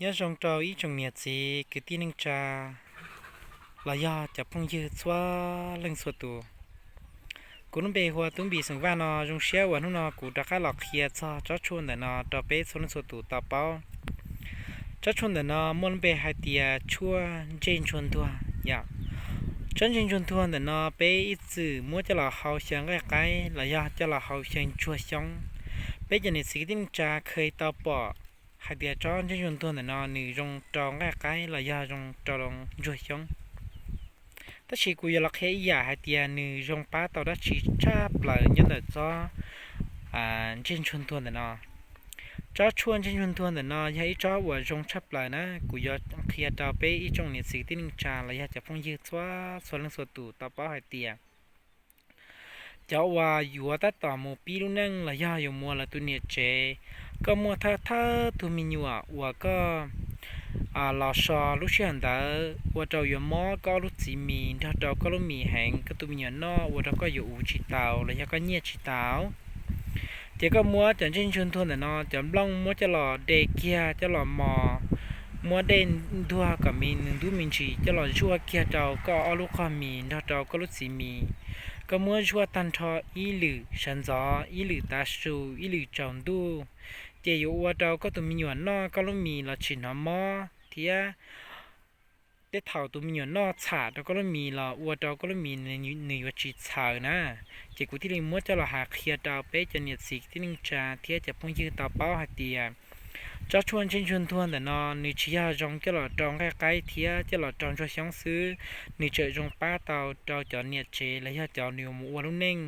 Nyob zoo rau ib tsoom niam txiv kwv tij neej tsa los yog cov phooj ywg txhua leej txhua tus. Kuv lub npe hu ua Tub Npis xeem Vaj no. Zoo siab uas hnub no kuv rov qab los qhia txog tsob tshuaj ntawm no rau peb txhua leej txhua tus tau paub. Tsob tshuaj ntawm no muaj lub npe hais tias tshuaj ntsej ntsuag ntuag yom. Tsob ntsej ntsuag ntuag ntawm no peb ib txwm muab coj los hau xyaw nqaij qaib los yog coj los hau xyaw ntsuag xyoob. Peb cov niam txiv kwv tij neej tsa kheev tau pom hais tias tsob ntsej ntsuag ntuag ntawm no nws zoo rau nqaij qaib los yog zoo rau ntsuag xyoob. Tab sis kuv yuav los qhia ib yam hais tias nws zoo pab tau dab tsi tshaj plaws nyob ntawm tsob ntsej ntsuag ntuag ntawm no. Tsob tshuaj ntsej ntsuag ntuag ntawm no yog ib tsob uas zoo tshaj plaws na. Kuv yuav qhia rau peb ib tsoom niam txiv kwv tij neej tsa los yog cov phooj ywg txhua txhua leej txhua tus tau paub hais tias cov uas yuav tab tom mus pib lub neej los yog yuav mus ua lawv tus niam tsev, koj muaj thawj thawj tug me nyuam uas koj los so lub sij hawm ntawd ua rau yuav mob koj ob lub txiv mis nrog rau koj lub mis heev, koj tus me nyuam noj ua rau koj yuav uv tsis taus los yog koj nyiaj tsis tau. Ces koj muab cov ntsej ntsuag ntuag ntawm no cov nplooj muab coj los de kiag coj los mos, muab dej ntuag kom me nws ntub me ntsis coj los zuaj kiag rau koj ob lub qhov mis nrog rau koj lub txiv mis. Koj muab zuaj tag nrho ib lwm sawv ntxov, ib lwm tav su, ib lwm tsaus ntuj, ces yuav ua rau koj tus me nyuam noj koj lub mis los tsis hnov mob thiab tej thaum tus me nyuam noj txham rau koj lub mis los ua rau koj lub mis nws yuav tsis txhaws na. Ces kuv thiaj li muab coj los hais qhia rau peb cov niam txiv kwv tij neej tsa thiab cov phooj ywg tau paub hais tias tsob tshuaj ntsej ntsuag ntuag ntawm no nws tsis yog zoo coj los rau nqaij qaib thiab coj los rau ntsuag xyoob xwb, nws tseem zoo pab tau rau cov niam tsev los yog cov nws mus ua lub neej.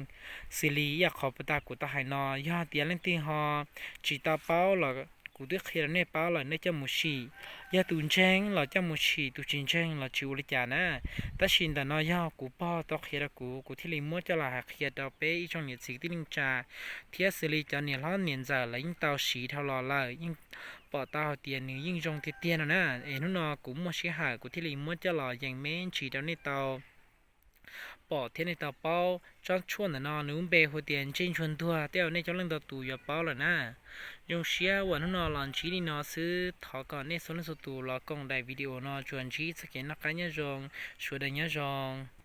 Xws li ib yam qhov puag ta kuv tau hais no, yog tias leej twg ho tsis tau paub los kuv twb qhia rau nej paub lawm, nej coj mus sim. Yog tus ntseeg los coj mus sim, tus tsis ntseeg los tsis ua li cas na. Tab sis ntawm no yog kuv pog tau qhia rau kuv, kuv thiaj li muab coj los hais qhia rau peb ib tsoom niam txiv kwv tij neej tsa thiab xws li cov niam hlob niam ntxawm lawv yeej tau siv dhau los lawm, yeej pom tau hais tias nws yeej zoo tiag tiag no na. Es hnub no kuv muaj sij hawm kuv thiaj li muab coj los yees me ntsis rau nej tau pom thiab nej tau paub. Tsob tshuaj ntawm no nws lub npe hu tias ntsej ntsuag ntuag, tej zaum nej coob leej ntau tus yuav paub lawm na. Zoo siab uas hnub no los ntsib li no xwb, thov kom nej txhua leej txhua tus los koom daim video no tsuas ntsib txoj kev noj qab nyob zoo, sawv daws nyob zoo.